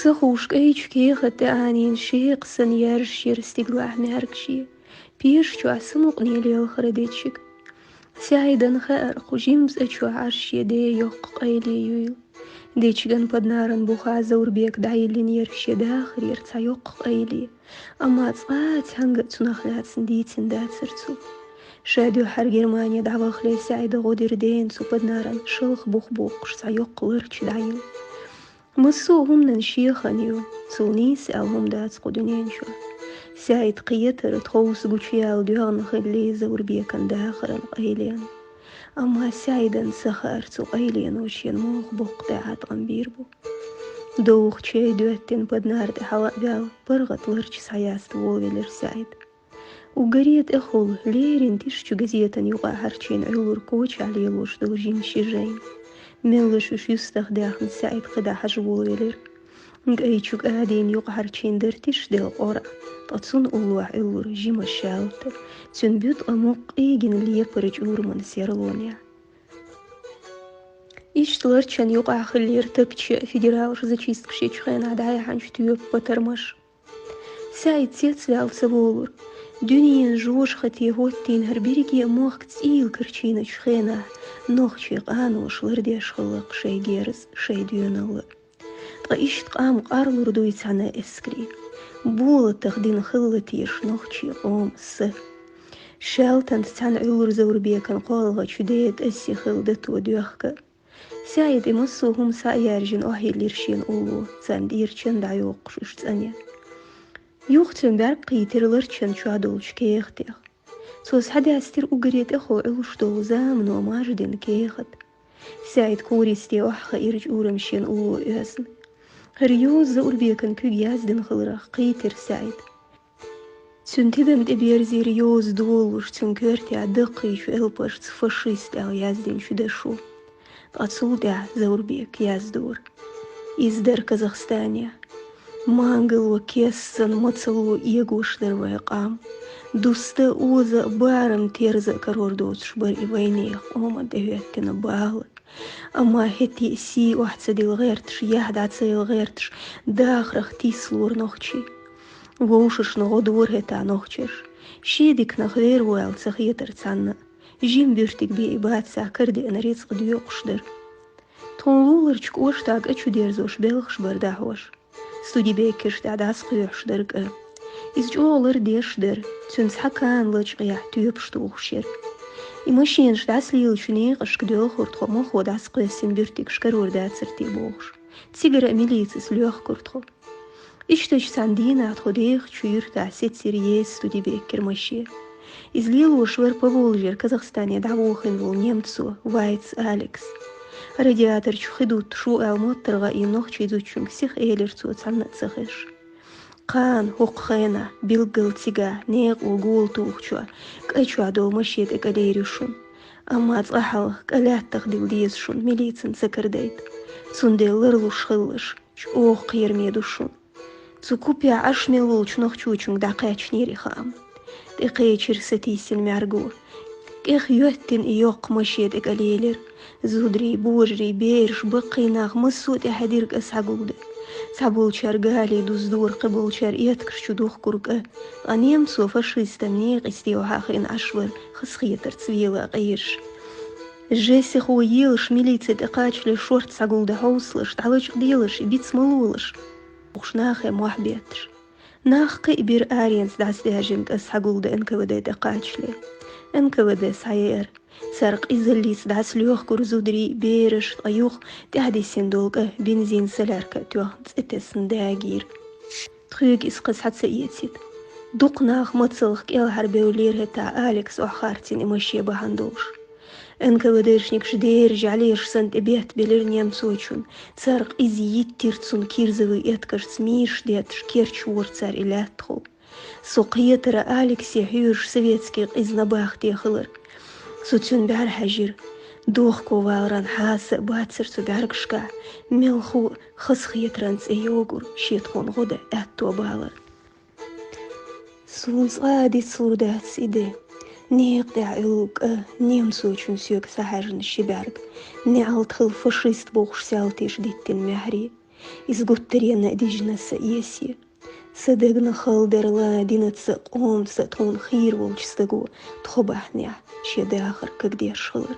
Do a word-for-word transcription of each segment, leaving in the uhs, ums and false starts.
Ца ховш кӀайчу кехат тӀе Ӏанийна шекха санна яьржаш яра стигалахь маьркаши, пеша чохь самукъане лелхара дечиг. СаьӀидан хаьара, кху жимма цӀа чохь Ӏаш шен ден йоккха къайле юйла. Дечиган паднаран бухахь Заурбека дӀайиллина яра шен дахарера цхьа йоккха къайле, амма цкъа а цхьаьнга а цунах лаьцна дийцина дацара цо. Ша дуьххьара Германе дӀавахале СаьӀида гӀо дира дена цу паднаран шалха бух боккхуш цхьа йоккха ларча дӀайилла. Массо а хӀуманан шен хан ю, цул нийса аьлла хӀума дац кху дуьнен чохь. СаьӀида кхетара тховса гучуяьлла доьгӀна хилли Заурбекан дахаран къайле. Амма СаьӀидан ца хаьара цу къайлено шена муха боккха тӀеӀаткъам бийр бу. Довха чай доьттина паднар тӀе хьала а ваьлла, паргӀат ларча схьаяста волавелира СаьӀид. Уггаре тӀехула, леррина тишачу газетан юкъахь хьарчийна Ӏуьллура кочахь лелош долу жима ши жайна. Меллаша уьш юьстах даьхна СаьӀид кхидӀа хьажа волавелира. КӀайчу кӀадина юкъахь хьарчийна дара тиша делла къора, ткъа цунна уллохь Ӏуьллура жима шаьлта, цуьнан буьтӀа мукъ къийгина лепара чӀураман серлонехь. Иштта ларчан юкъахь хиллера тапча федералаш зачисткаш ечу хенахь дӀаяьхьначу тоьпан патармаш. СаьӀид цецваьлла ца волура. Дуьненан жожахате хӀоттийна хӀара берриге а мохк цӀийла карчийначу хенахь нохчийн къаноша лардеш хилла-кх шайн герз, шайн доьналла. Ткъа иштта къам къарлур дуй цхьана эскаре? Болатах дина хилла теша нохчийн къоман са? Шаьлтанца цхьаьна Ӏуьллура Заурбекан кхолгӀачу ден тӀасси хилла дато доьхка. СаьӀида и массо а хӀума схьа а яьржина охьайиллира шена улло, царна тӀера чан дӀайоккхуш уьш цӀанъян. Юха цуьнан бӀаьрг кхийтира ларчан чохь долчу кехатех. Цо схьадаьстира уггаре тӀехула Ӏуьллуш долу замано мажа дина кехат. СаьӀида користе охьахиира чӀурам шена улло оьзна. ХӀара йоза Заурбекан куьг яздина хиларх кхийтира СаьӀида. Цуьнан тидам тӀеберзийра йоза долалуш, цуьнан коьртехь даккхийчу элпашца «фашист» аьлла яздинчу дашо. Ткъа цул тӀаьхьа Заурбека яздора: «Иза дара Казахстанехь. Мангало кессана, мацало эгош дара вайн къам. Дуста а, оза а, барам а, терза а карор доцуш бара и вайнехан къоман тӀехӀоьттина бала. Амма хӀетте а сий охьа ца дилла гӀерташ, яхь дӀа ца елла гӀерташ, дахарх тийсалора нохчий. Вовшашна гӀо дора хӀетахь нохчаша. Шен диканах вер ву аьлла ца хетара цхьанна а. Жима буьртиг бен и бацахь карадеана рицкъ доькъуш дара. Тхуна луларчу кӀоштахь кӀа чу дерзош белхаш бара дӀахьош. Студебеккерш тӀехь дӀасакхоьхьуш дара кӀа. Иза чӀогӀа лардеш дара, цуьнан цхьа кана лачкъаяхь тоьпаш тухуш яра. И машенаш дӀасалелачу некъашка доьлхура тхо, махо дӀасакхоьссина буьртигаш карор дацара те бохуш. Цигара а милицас лоьхкура тхо. Иштачу цхьана дийнахь тхо дехачу юьртахь сецира Ейс Студебеккер маше. Иза лелош вара Поволжьера Казахстане дӀавохийна волу немцо Вайц Алекс. Радиаторчу хи дуттуш ву аьлла моттаргӀа и нохчийн зудчуьнга сиха элира цо, цхьанна а ца хезаш. Кхана, хӀокху хенахь, билггал цигахь, некъо гола тухучохь, кӀа чохь долу маше тӀе кӀа лер ю шуна. Амма цкъа хьалха кӀа лаьттах дилла деза шуна, милицина ца карадайта. Цундела ларлуш хилалаш, чӀогӀа кхераме ду шуна. Цу купехь Ӏаш мел волчу нохчочуьнга дӀакхаьчнера и хаам. ТӀекхечира сатийсина мӀаьрго. ТӀехйоьттина и йоккха маше тӀе кӀа лелира. Зударий, божарий, бераш, баккхий нах, массо а тӀехьаьдира кӀа схьагулдан. Цхьаболчара гали дуздора, кхиболчара эткаш чу духкура кӀа. Ткъа немцо фашистан некъа йисте охьа а хиъна Ӏаш вара, хазахетарца вела къийраш. Жесихо елаш, милици тӀе кхачале шорта схьагулдан хьовсалаш, дӀалачкъаделаш, и биц ма лолаш. Бохуш нахе мохь бетташ. Нах кхиъ бира аренца дӀасадаьржина кӀа схьагулдан Н К В Д тӀе кхачале. Н К В Д схьаеара. Цара къизаллица дӀасалоьхкура зударий, бераш, ткъа юха тӀаьхьадисина долу кӀа бензин солярка а тоьхна цӀе тесна дагийра. Тхоьга иза кхин схьа ца эцийта. Дукха нах мацаллах кӀелхьарбевллера хӀетахь Алекс охьахарцийна и маше бахьана долуш. Н К В Д-шникаш дерриш Ӏалеша санна тӀе бетта белира немцочунна. Цара къиза йиттира цунна кирзовый эткашца мийраш детташ, керчавора цара и лаьттахула. Со кхетара Алексе хьоьжуш советский къиза набахте хилар. Со цуьнан бӀаьра хьаьжира. Дохковаларан хьаса а бацара цу бӀаьргашкахь, мелхо а хазахетаран цӀе йогура, шен тхуна гӀо дан аьтто баларна. Суна цкъа а дицлур дац и де. Некъа тӀехь Ӏуьллу кӀа, немцочун соьга схьахьаьжна ши бӀаьрг, неӀалт хила фашист бохуш салтиша диттина маьхьарий. Из гуттаренна дижна са эсе. Са дегна халдарла, динца, къомца тхона хийра волча стага тхо бахьанехь шен дахар кагдеш хилар.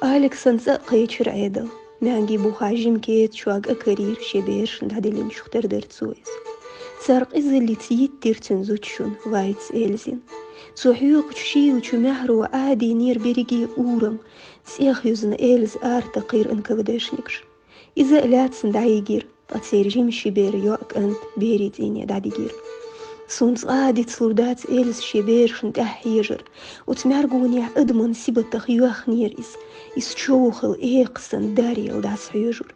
Алексан цӀа а кхечира Ӏедал. Маьнги бухахь жима кеда чохь а карийра шен берашна дӀадиллинчух тера дара цо иза. Цара къизаллица йиттира цуьнан зудчун, вайца Эльзин. Цо хьоькхучу шийлачу маьхьаро Ӏадийнера берриге урам, цӀех юзна Эльза ара такхийра НКВД-шникаш. Иза а лаьцна дӀайигира, ткъа церан жима ши бер, йоӀ, кӀант берийн цӀийне дӀадигира. Суна цкъа а дицлур дац Эльза шен берашна тӀаьхьа хьежар. Оцу маьргонехь адаман сибатах йоьхнера иза, иза човхал экха санна дарьяла дӀасахьоьжура.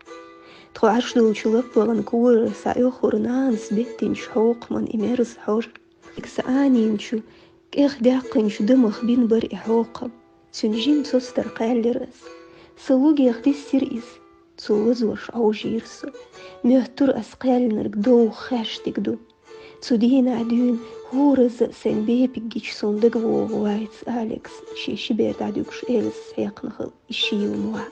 Тхо Ӏаш долчу лаппалгӀан корара схьаоьхура нанас беттинчу хьокхаман и мерза хьожа. Алекса Ӏанийначу, кӀех даьккхинчу дамах бина бара и хьокхам. Цуьнан жима состар кхаьллира ас. Сан лугех диссира иза. Цо лазош Ӏовжийра со. Моьттура ас кхаьллинарг довха хеш дерг ду. Цу дийнахь дуьйна хӀоразза а сайн бепиг гича суна дагавогӀу вайца Алекс, шен ши бер дӀадуьгуш Эльзас хьекхна хилла и шийла мохь.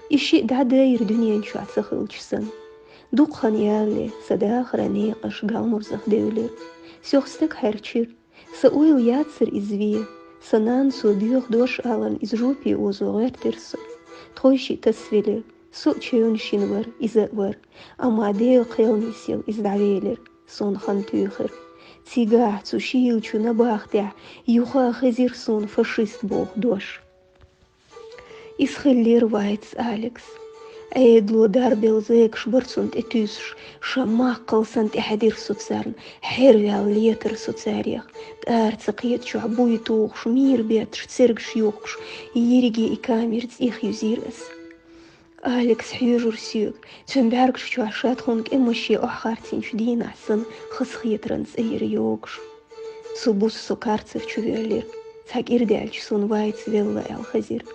И шиъ дӀадайра дуьнен чохь ца хилча санна. Дукха хан ялале, сан дахаран некъаш галмурзах девлира. Сох стаг хьерчира. Сан ойла яцара иза вен. Сан нанас боьха дош аларна иза жопе озо гӀоьртира со. Тхойшиъ тасавелира. Со а чевнаш йина вара, иза а вара. Амма Делан кхелнийн сел иза дӀавелира. Суна хан туьйхира. Цигахь цу шийлачу набахтехь юха а хезира суна фашист боху дош. Иза хиллера вайца Алекс. Ӏедало дарбелла зекаш бара цунна тӀетуьйсуш, ша маккхал санна тӀехьаьдира со царна, хьерваьлла летара со царех. ТӀара ца кхетачохь буй тухуш, мийра бетташ, цергаш юхкуш, ерриге и камера цӀих юзийра ас. Алекс хьоьжура соьга, цуьнан бӀаьргаш чохь ша тхуна кӀемаше охьахарцинчу дийнахь санна, хазахетаран цӀа йира йогуш. Со буса со карцар чу воьллира. Цхьа кӀира даьлча суна вайца велла аьлла хезира.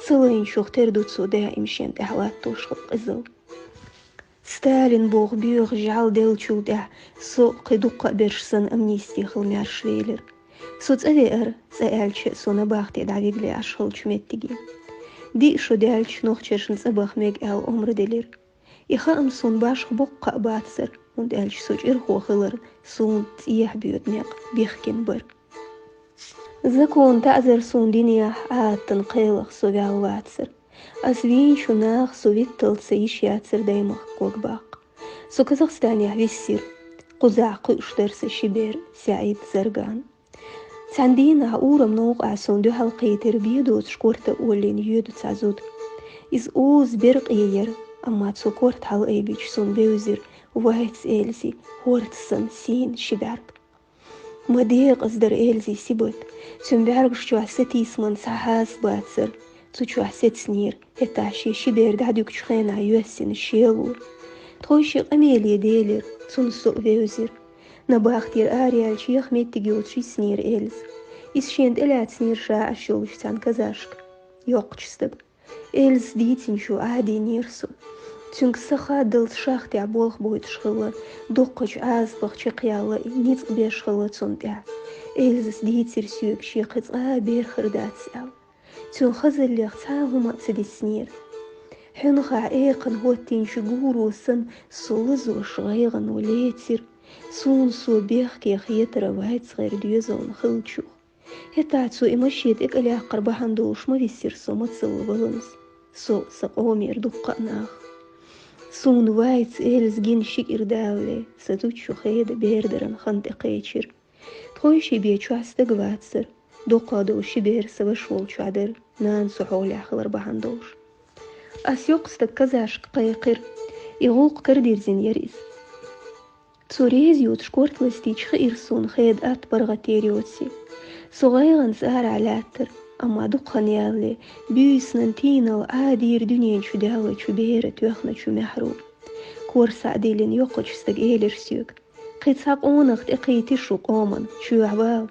Ца лайначух тера ду цо даим шен тӀехь латтош хилла къизалла. Сталин боху боьха жӀаьла деллачул тӀаьхьа со кхин дуккха а берш санна амнисти хила маьрша велира. Со цӀа веара, цӀа аьлча а со набахте дӀавигале Ӏаш хиллачу меттиге. Диъ шо даьлча нохчашна цӀа баха мега аьлла омра делира. И хаам суна башха боккха а бацара, хӀунда аьлча со чӀирхо хилар суна цӀехьа боьду некъ бехкина бара. Закон таӀзар суна динехь Ӏадатан кхелах со ваьлла вацара. Ас вийначу наха со витталц ца йиш яцара даймахка ког баккха. Со Казахстанехь виссира. Кхузахь кхуьуш дара сан ши бер, СаӀид, Зарган. Цхьана дийнахь урам новкъахь суна дуьхьал кхийтира бен доцуш корта а оллийна йоьду цхьа зуда. Иза оза беркъе яра, амма цо корта хьалаайбича суна бевзира вайца Эльзи, хӀорда санна сийна ши бӀаьрг. Ма декъаза дара Эльзи сибат. Цуьнан бӀаьргаш чохь сатийсаман цхьа хьаса бацара. Цу чохь сецнера, хӀетахь шен ши бер дӀадуьгучу хенахь йоьссина шело. Тхойшиъ къамеле делира, цунна со а вевзира. Набахтера араяьлча, яха меттиг йоцуш йиснера Эльза. Иза шена тӀелаьцнера ша Ӏаш йолуш цхьана казашка, йоккхачу стага. Эльзас дийцинчу Ӏадийнера со. Цуьнга са хаддалц шахтехь болх бойтуш хилла, доккхачу Ӏазапах чекхъяьлла и, ницкъ беш хилла цунна тӀехь. Эльзас дийцира соьга, шен кхин цкъа а бер хир дац аьлла. Цуьнан хазаллех цхьа а хӀума а ца диснера. Хьуьнхахь экхана хӀоттийначу гуро санна, со лазош гӀайгӀано лецира. Суна со бехке хетара вайца гӀайр доьзална хиллачух. ХӀетахь цо и машен тӀекӀалъяккхар бахьана долуш ма виссира со мацалла валанза, со, сан къомера дуккха а нах. Суна вайца Эльза гина ши кӀира далале, сан зудчо Хеда бердаран хан тӀекхечира. Тхойшиъ бен чохь стаг вацара, доккхах долу ши бер сан ваша волчохь дара, нана со хьолехь хилар бахьана долуш. Ас йоккха стаг казашка кхайкхира, и гӀуллакх карадирзина яра иза. Цо реза йоцуш корта ластийча хиира суна Хеда атта паргӀатера йоций. Со гӀайгӀанца арахь лаьттара, амма дукха хан ялале, буьйсанан тийналла Ӏадийра дуьнен чу даьллачу беран тоьхначу маьхьаро. Кор схьа а диллина йоккхачу стага элира соьга: «Кхин цхьа къонах тӀекхийти шу къоман, чоьхьа вала».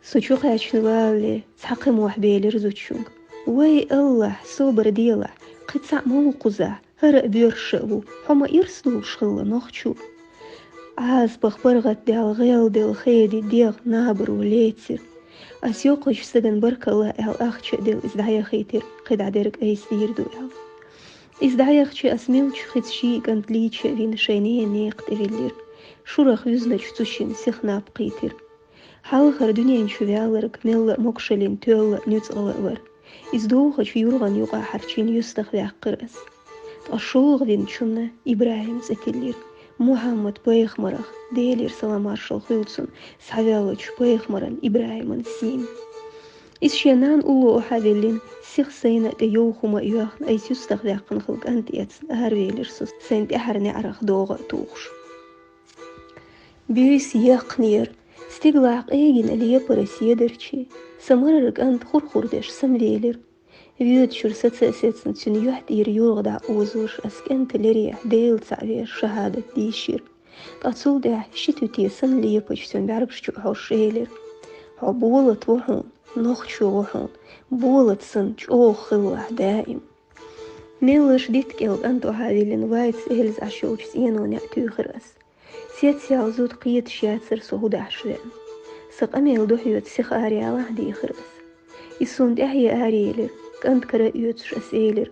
Со чукхаьчна валале, цхьа кхин мохь белира зудчуьнга: «Вай, АллахӀ, собар делахь, кхин цхьаъ ма ву кхузахь, хӀара а боьрша а ву, хьо ма ирс долуш хилла нохчо». Ӏазапах паргӀатдаьлла гӀелделла Хеди дегӀ набаро лецира. Ас йоккхачу стагана баркалла аьлла ахча а делла, иза дӀаяхийтира, кхидӀа дерг айса дийр ду аьлла. Из дӀаяхача, ас мелча хица ший кӀант лийча а вина, шоай ненан некха тӀавиллира. Шурах вуьзнача цу шин сиха наб кхийтира. Хьалхара дуьнен чу ваьлларг мелла а могашаллин тоьлла а, нуьцкъала а вар. Из довхача юргӀан юкъа хьарчийна юьстах ваьккхира ас. Ткъа шолгӀа винчунна ИбрахӀим цӀи тиллира. Мухьаммад-пайхамарах, Делера салам-маршалла хуьлда цунна, схьаваьллача пайхамаран ИбрахӀиман сийна. Из шен нана улло охьавиллина, сиха сайна а тӀе йовха хӀума а йоьхна, айса юьстах ваьккхина хилла кӀант эцна аравелира со, сайна тӀехьара неӀарах догӀа а тухуш. Буьйса яьккхинера, стигалахь къегина лепара седарчий, са марара кӀант хур-хур деш самавелира. Воьдачуьра саца а сецна, цуьнан юьхь тӀера юргӀа дӀа а озош, ас кӀентан лерехь Дела цаӀ вер шахӀадат дийшира. Ткъа цул тӀаьхьа ши туьте санна лепача цуьнан бӀаьргаш чу а хьожуш элира: «Хьо Болат ву хьуна, нохчо ву хьуна, Болат санна чӀогӀа хилалахь даим». Меллаша дитта кӀел кӀант охьавиллина вайца Эльза Ӏаш йолчу цӀено неӀ туьйхира ас. Цецъяьлла зуда кхеташ яцара со хӀун дахьаш веана. Сан къамел духьа йоьду сиха араяла а дийхира ас. Иза суна тӀаьхье араелира, кӀант кара а оьцуш ас элира: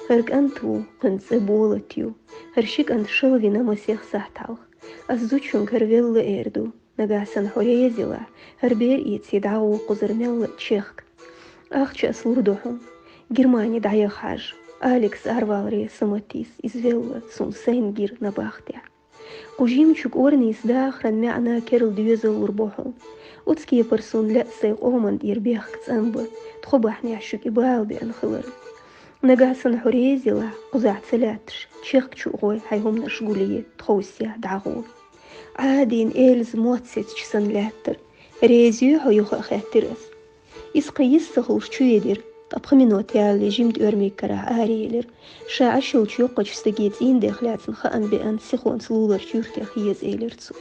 «ХӀара кӀант ву, кхуьнан цӀе Болат ю. ХӀара ши кӀант шала вина масех сахьт хьалха. Ас зудчуьнга хӀара велла эр ду. Нагахь санна хьо реза елахь, хӀара бер эций дӀагӀо кхузара мелла а чехка. Ахча ас лур ду хьуна. Германи дӀаяха хьажа. Алекс арваларе сан ма тийса, иза велла, суна сайна гира набахтехь. Кху жимачу кӀорнийн дахаран маьӀна керла доьзал лур бу хьуна. Оцу кепара суна лаьа сайн къоман тӀера бехк, цӀанбан, тхо бахьанехь шуьга и бала беана хилар. Нагахь санна хьо реза елахь, кхузахь ца лаьтташ, чехка чу а гӀой, хьайн хӀуманаш гулъе, тховсехь дӀагӀо. Ӏадийна Эльза мотт сецча санна лаьттара. Реза юй хьо юха а?» — хаьттира ас. Иза кхин йист ца хуьлуш чу едира, ткъа пхи минот ялале жима тӀоьрмиг карахь араелира. Ша Ӏаш йолчу йоккхачу стаге цӀийнан дех лаьцна хаам беана, сихонца луларчу юьртах еза элира цо.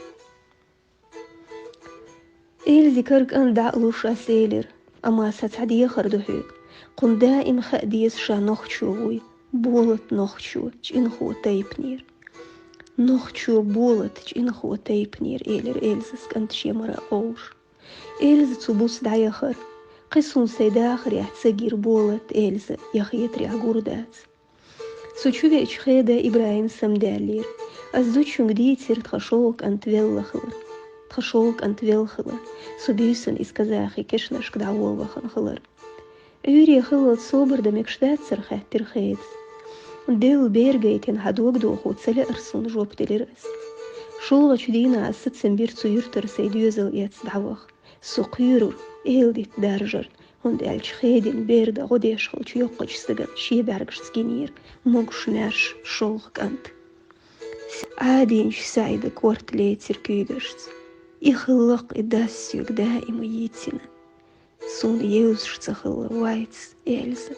Эльзин кара кӀант дӀа а луш, ас элира: «Амма сан цхьа дехар ду хьоьга. Кхунна даим хаа деза ша нохчо вуй, Болат нохчо, чӀинхо тайпанера». «Нохчо Болат чӀинхо тайпанера», — элира Эльзас кӀанта шен мара а къовлуш. Эльза цу буса дӀаяхара. Кхин суна сайн дахарехь ца гира Болат, Эльза, я хетарехь гур дац. Со чу веача хеда ИбрахӀим самадаьллера. Ас зудчуьнга дийцира тхан шолгӀа кӀант велла хилар. Тхан шолгӀа кӀант велла хилар. Со буьйсанна иза казахи кешнашка дӀаволла вахана хилар. «Ӏуьйре хиллалц собар дан мегаш дацара?» — хаьттира хедас. «Делла бер гайтина хьан дог дохо ца лаьара суна», — жоп делира ас. ШолгӀачу дийнахь ас сацам бира цу юьртара сайн доьзал эцна дӀаваха. Со кхоьрура, эладитта даржара, хӀунда аьлча хедина бер дан гӀо деш хилча йоккхачу стагана шен бӀаьргашца гинера могуш-маьрша шолгӀа кӀант. Ӏадийначу СаӀидан корта лецира куьйгашца. И хиллакх и дас соьга даима йийцина. Суна евзаш ца хилла вайца, Эльза.